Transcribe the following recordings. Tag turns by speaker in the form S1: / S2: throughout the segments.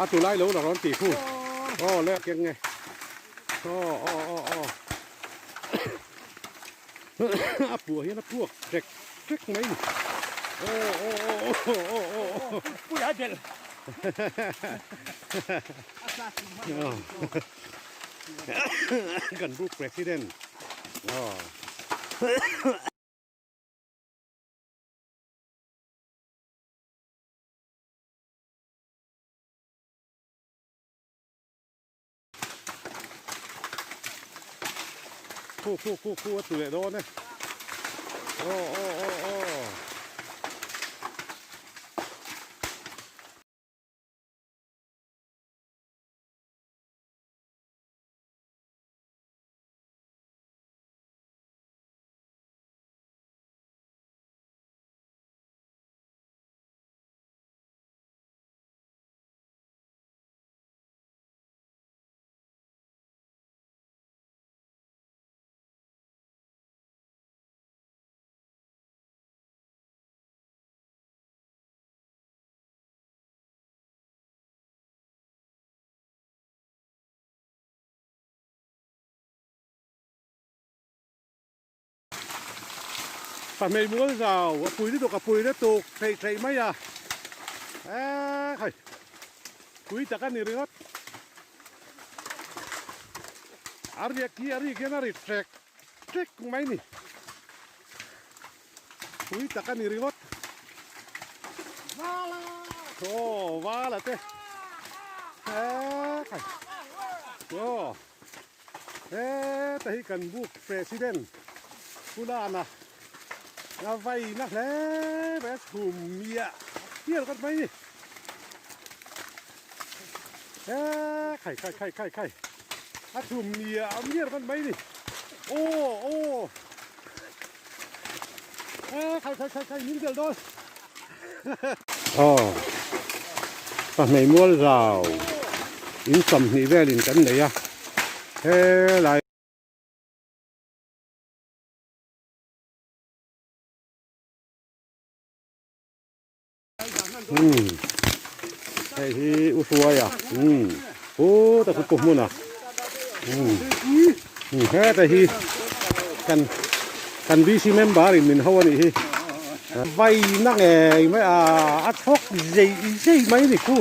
S1: A tu lai lo la rawn tih khu. Aw le keng nge. Aw aw aw aw. A puah hian a puak trek trek mai ni. Aw aw aw aw aw aw aw.
S2: Pui a del.
S1: Kan book president. Aw. Khu khu khu khu a tu leh dawn e. Aw aw aw aw. Pahmei mual zau a pui lutuk a pui lutuk theih theih mai a eee khai pui tak a ni ringawt a riak hi a rik hian a ri ṭek ṭek mai ni pui tak a ni ringawt aw vala te eee khai aw. Heta hi kan buk president Pu Lana a vaina hle mai a chhum miah miah ringawt mai ni. He khai khai khai khai khai a chhum miah miah ringawt mai ni. Aw aw he khai khai khai khai min tel dawn. Aw pahmei mual zau in 20 velin kan nei a helai umm hei hi u hruaia umm put a khu hmun a umm heta hi kan kan VC member in min ho a nih hi. Vai na ngei mai a a chhawk zei zei mai ni khu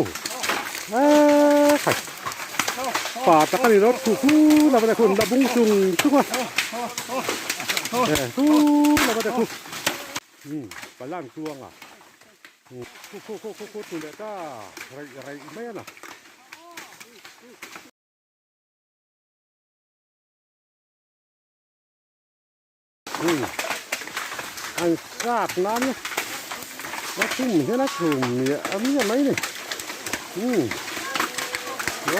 S1: eee khai pa tak a ni rawt khu khu lama te khu an la bung chung chung a e khu lama te khu umm palan tluang a khu khu khu khu khu tu leh ta raih raih mai a na. An sat nan a chhum hian a chhum miah miah mai ni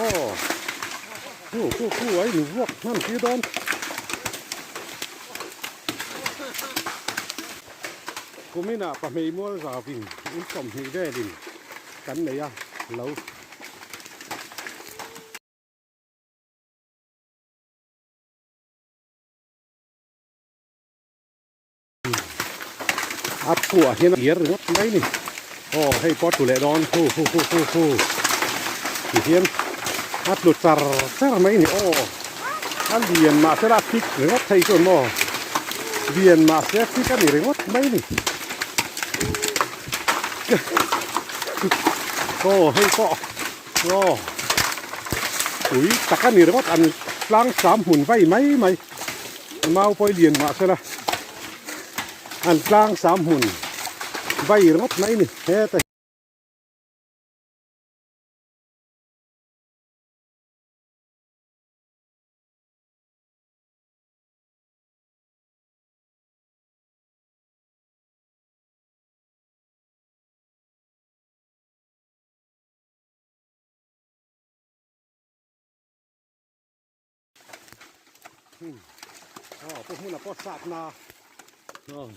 S1: aw khu khu khu a in vuak hman tir dawn kuminah pahmei mual zauin in 20 velin kan nei a lo. A phuah hian a iar ringawt mai ni. Aw hei pawh a tlu leh dawn khu khu khu khu khu ti hian a tlu char char mai ni aw a lian mahse la a fik ringawt thei chuan maw lian mahse a fik a ni ringawt mai ni aw hei pawh aw ui tak a ni ringawt an tlang sam hmun vai mai mai. Mau pawh i lian mah sela an tlang sam hmun vai ringawt mai ni heta hi. Aw pawh hmunah pawh sat na aw.